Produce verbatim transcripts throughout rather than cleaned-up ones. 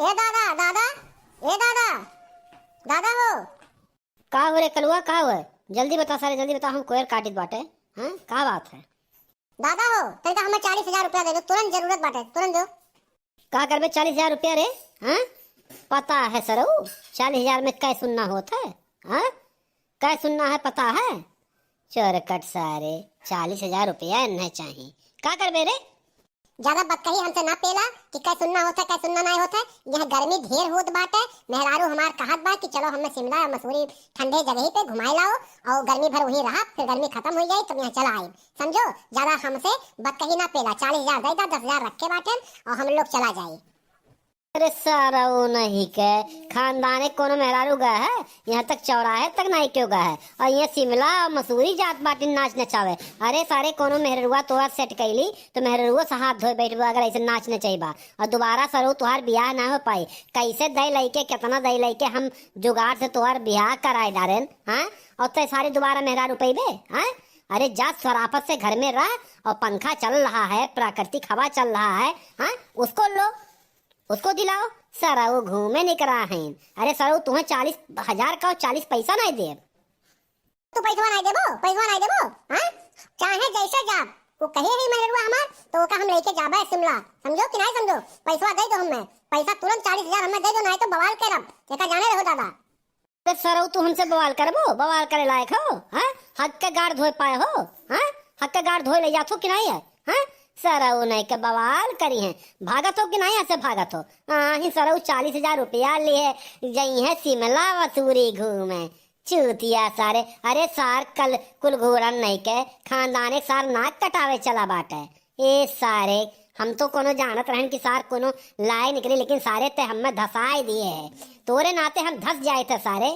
ए दादा, दादा, ए दादा, दादा हो। का हो रे कलुआ, का हो? जल्दी बता सारे, जल्दी बता, हम कोयर काटित बाटे। हाँ, का बात है? दादा हो, तनिका हमें चालीस हजार रुपया दे दो, तुरंत जरूरत बाटे, तुरंत दो। का करबे चालीस हजार रुपया रे? हाँ, पता है सरऊ, चालीस हजार में कै सुन्ना होत है? हाँ, कै सुन्ना है पता है? चोरकट सारे, चालीस हजार रुपया इन्हें चाही, का करबे रे? ज्यादा बतकही हमसे ना पेला कि कै सुन्ना होत है, कै सुन्ना नाय होत है। यह गर्मी ढेर होत बाटे, मेहरारू हमार कहत बा कि चलो हमें शिमला और मसूरी ठंडे जगही पे घुमाए लाओ और गर्मी भर वहीं रहा, फिर गर्मी खत्म हो जाई तब यहाँ चला आई, समझो। ज्यादा हमसे बतकही ना पेला, चालीस हजार दे दा, दस हजार रखे बाटे और हम लोग चला जाई। अरे सरऊ नहीं के, खानदान एक कोनो मेहरारू गए है, यहाँ तक चौराहे तक नहीं क्यों गए है, और यहाँ शिमला और मसूरी जात बाटिन नाच नचावे। अरे सारे कोनो मेहररुआ तोहर सेट कैली तो मेहररुओ से हाथ धोए बैठबो अगर ऐसे नाच नचैबा, और दोबारा सरऊ तोहार बियाह ना हो पाई। कैसे दे लइके, कितना दे लइके हम जुगाड़ से तोहार बियाह कराए डारेन, हाँ? और ते सारे दोबारा मेहरारू पैबे, हाँ? अरे जा सराफत से घर में रह और पंखा चल रहा है, प्राकृतिक हवा चल रहा है, हाँ? उसको लो, उसको दिलाओ। सरऊ घूमे निकरा हैं। अरे सरऊ, तुहें चालीस हजार का चालीस पैसा नहीं देब। तू पैसवा नहीं देबो, पैसवा नहीं देबो, हाँ? चाहे जैसे जाब, वो कहे ही मेहररुआ हमार, तो ओका हम लेके जाबे शिमला, समझो कि नहीं समझो? पैसवा दे दो हमें, पैसा तुरंत चालीस हजार हमें दे दो, नहीं तो बवाल करब, एका जाने रहो दादा। अरे सरऊ, तू हमसे बवाल करबो? बवाल करे लायक हो, हाँ? हक के गाड़ धोए पाए हो, हाँ? हक के गाड़ धोए ले जात हो कि नहीं है, हाँ? सरऊ नहीं के बवाल करी हैं, भागत हो कि नहीं ऐसे भागत हो? हाँ ही सरऊ, चालीस हजार रुपया लिए जई हैं शिमला मसूरी घूमे। चूतिया सारे, अरे सार कल कुल घूरन नहीं के खानदान एक सार नाक कटावे चला बाटे। ए सारे, हम तो कोनो जानत रहन कि सार कोनो लाए निकले, लेकिन सारे ते हमें धसाए दिए है। तोरे नाते हम धस जाए थे सारे।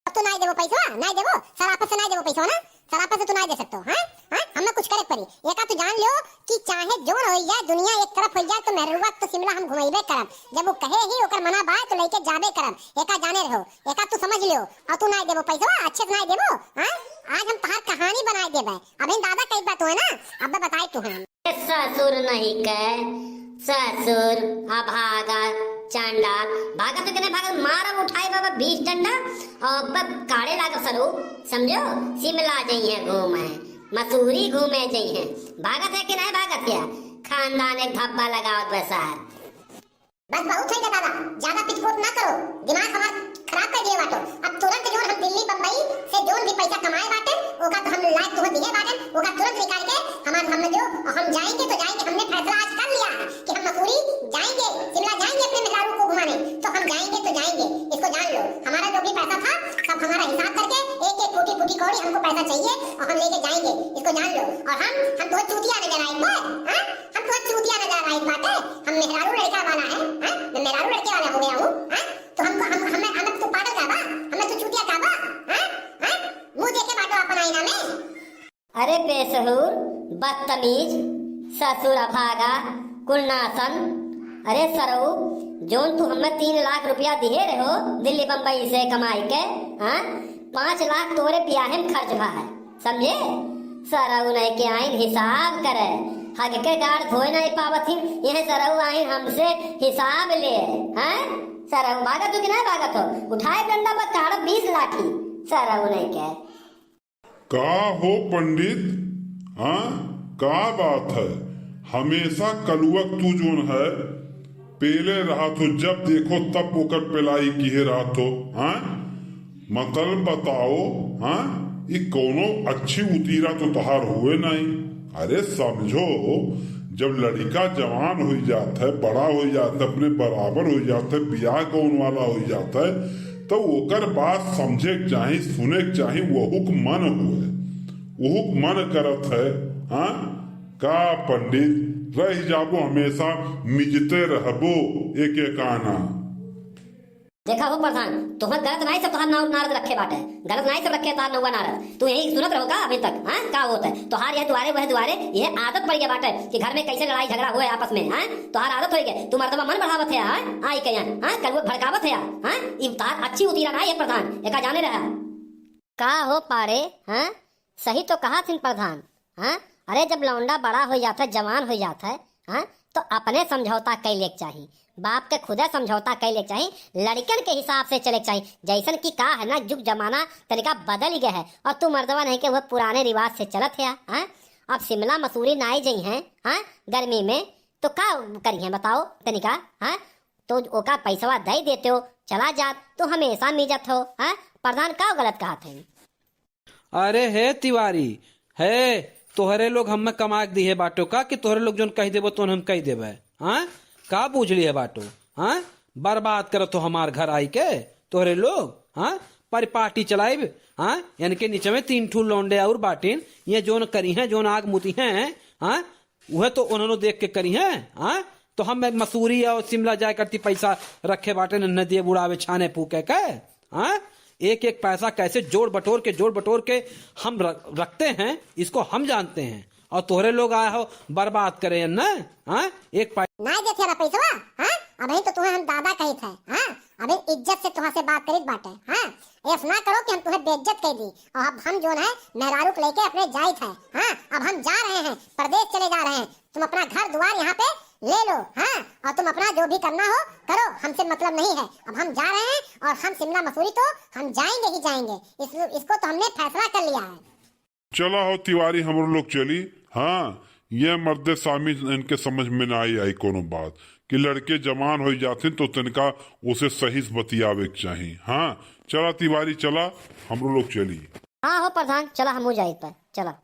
अब तू नाई देबो पैसवा, नाई देबो, सराफत से नाई देबो पैसवा ना, सराफत से तू नाई दे सकतो, हाँ? हाँ? हमें कुछ करे पड़ी। एका तू जान लियो कि चाहे जोन हो जाए, दुनिया एक तरफ हो जाए, तो मेहरुआ तो शिमला हम घुमाइबे करब। जब वो कहे ही ओकर मना बाय तो लेके जाबे करब। एका जाने रहो, एका तू समझ लियो। और तू नाई देबो पैसवा, अच्छे से नाई देबो, हाँ? आज हम तहार कहानी बनाए देबे। अबे दादा कही बात है ना, अब बताए तू है। ससुर नहीं के, ससुर अभागा चंडाल, भागत के नहीं भागत, मारब उठाए बाबा बीस डंडा और अब काढ़े लागब सरू, समझो, शिमला जइहे घूमे, मसूरी घूमे जइहे, भागत है कि नहीं भागत है, खानदान एक धब्बा लगावत बसार। बस बहुत है दादा, ज्यादा पिटपोट ना करो, दिमाग हमार खराब कर दिए बाटो। अब तुरंत जो हम दिल्ली बम्बई से जो भी पैसा कमाए बाटे, ओका तो हम लायक तुम्हें दिए बाटे, ओका तुरंत निकाल के हमार हम जो हम जाएंगे तो जाएंगे, हमने फैसला आज कर लिया है कि हम मसूरी जाएंगे, शिमला जाएंगे अपने मेहरारू को घुमाने, तो हम जाएंगे तो जाएंगे, इसको जान लो। हमारा जो भी पैसा था सब हमारा हिसाब करके एक एक फूटी फूटी कौड़ी हमको पैसा चाहिए और हम लेके जाएंगे, इसको जान लो। और हम हम तो चूतिया नजर आए, हाँ? हम तो चूतिया नजर आए बाटे। हम मेहरारू लड़का वाला है, हैं? मैं मेहरारू लड़के वाला हो गया हूँ, हैं? तो हमको, हम, हमें, हमें तो पागल कहबा, हमें तो चूतिया कहबा, हैं? हैं? मुँह देखे बाटो अपन आईना में। अरे बेसहूर, बदतमीज, ससुर अभागा, कुलनासन। अरे सरऊ, जोन तू हमें तीन लाख रुपया दिहे रहो दिल्ली बम्बई से कमाई के, हाँ? पाँच लाख तोरे बियाहे में खर्च भा है। समझे? सरऊ नहीं के आइन हिसाब करे, हग के गाड़ धोए नहीं पावत ही, यह सरऊ आइन हमसे हिसाब ले, हैं? सरऊ भागत हो कि नहीं भागत हो? उठाए डंडा पर काढ़ बीस लाठी, सरऊ नहीं के। का हो पंडित, हाँ, का बात है? हमेशा कलुअक तू जोन है, पेले रहत हो, जब देखो तब ओकर पेलाई किहे रहत हो, हाँ? मतलब बताओ, हाँ, ई कौनो अच्छी उतीरा तो तहार हुए नहीं। अरे समझो, जब लड़का जवान हो जात है, बड़ा हो जात है, अपने बराबर हो जात है, बियाह कौन वाला हो जात है, तो ओकर बात समझे के चाही, सुने के चाही, वहुक मन हुए, वहुक मन करत है, हाँ? का पंडित, रह जाबो हमेशा मिजते रहबो एक एक आना। देखा हो प्रधान, तोहर गलत नाई सब तोहार नाव नारद रखे बाटे, गलत नाई सब रखे तोहार नौवा नारद। तू यही सुनत रहो का अभी तक, हाँ? का होत है? तोहार यह दुआरे वह दुआरे, यह आदत पड़ गया बाटे कि घर में कैसे लड़ाई झगड़ा हुए आपस में, हाँ? तोहार आदत हो गया, तू मर्दबा मन बढ़ावत है, हाँ? आई के यहाँ, हाँ? कलुआ भड़कावत है, हाँ? ई तोहार अच्छी उतीरा नाई है प्रधान, एका जाने रहा। का हो पाड़े, हाँ? सही तो कहा थिन प्रधान, हाँ? अरे जब लौंडा बड़ा हो जाता है, जवान हो जाता है, हाँ? तो अपने समझौता कइ लेक चाही, बाप के खुदे समझौता कइ लेक चाही, लड़िकन के हिसाब से चलेक चाही। जइसन कि का है ना, जुग जमाना तनिका बदलि गए है, और तू मर्दवा नहीं के वह पुराने रिवाज से चलत है, हाँ? अब शिमला मसूरी नाई जइहैं, हाँ, गर्मी में, तो का करिहैं बताओ तनिका, हाँ? तो ओका पैसवा दइ देतेउ, चला जात, तो हमेसा मिजत हो, हाँ? प्रधान का गलत कहत है? अरे हे तिवारी, हे, तोहरे लोग हम्मे कमाक दिहे बाटो का कि तोहरे लोग जौन कहि देबो तौन हम कहि देबे? हाँ, का बूझ लिहे बाटो? हाँ, बर्बाद करत हो हमार घर आइके तोहरे लोग। हाँ, परिपाटी चलाइब। हाँ, इनके नीचे में तीन ठू लौंडे और बाटिन, ये जौन करिहैं, जौन आग मुतिहैं, हाँ, उहे तो उन्हनो देख के करिहैं। हाँ, तो हम मसूरी और शिमला जाए करती पैसा रखे बाटे न, नदिये बुड़ावे, छाने फूके के। हाँ, एक एक पैसा कैसे जोड़ बटोर के, जोड़ बटोर के हम र-, रखते हैं, इसको हम जानते हैं। और तोहरे लोग आए हो बर्बाद करे ना। हाँ, एक पै- नाहीं देत है ना पैसवा। हाँ, अबहीं तो तुहे हम दादा कहित है। हाँ, अबहीं इज्जत से तुहा से बात करित बाटे। हाँ, ऐस ना करो कि हम तुहे बेइज्जत कइ दी। और अब हम जौन है मेहरारू के लेके अपने जाइत है। हाँ, अब हम जा रहे हैं, परदेस चले जा रहे हैं। तुम अपना घर दुआर यहाँ पे ले लो, हाँ, और तुम अपना जो भी करना हो करो, हमसे मतलब नहीं है। अब हम जा रहे हैं और हम शिमला मसूरी तो हम जाएंगे ही जाएंगे। इस, इसको तो हमने फैसला कर लिया है। चला हो तिवारी, हमरो लोग चली। हाँ, ये मर्दे सामी इनके समझ में ना आई, आई कोनो बात कि लड़के जवान होइ जाथिन तो तनिका ओसे सही से बतियावे के चाही। हाँ, चला तिवारी, चला, हमरो लोग चली। हाँ हो प्रधान, चला हमहू जाइत बा, चला।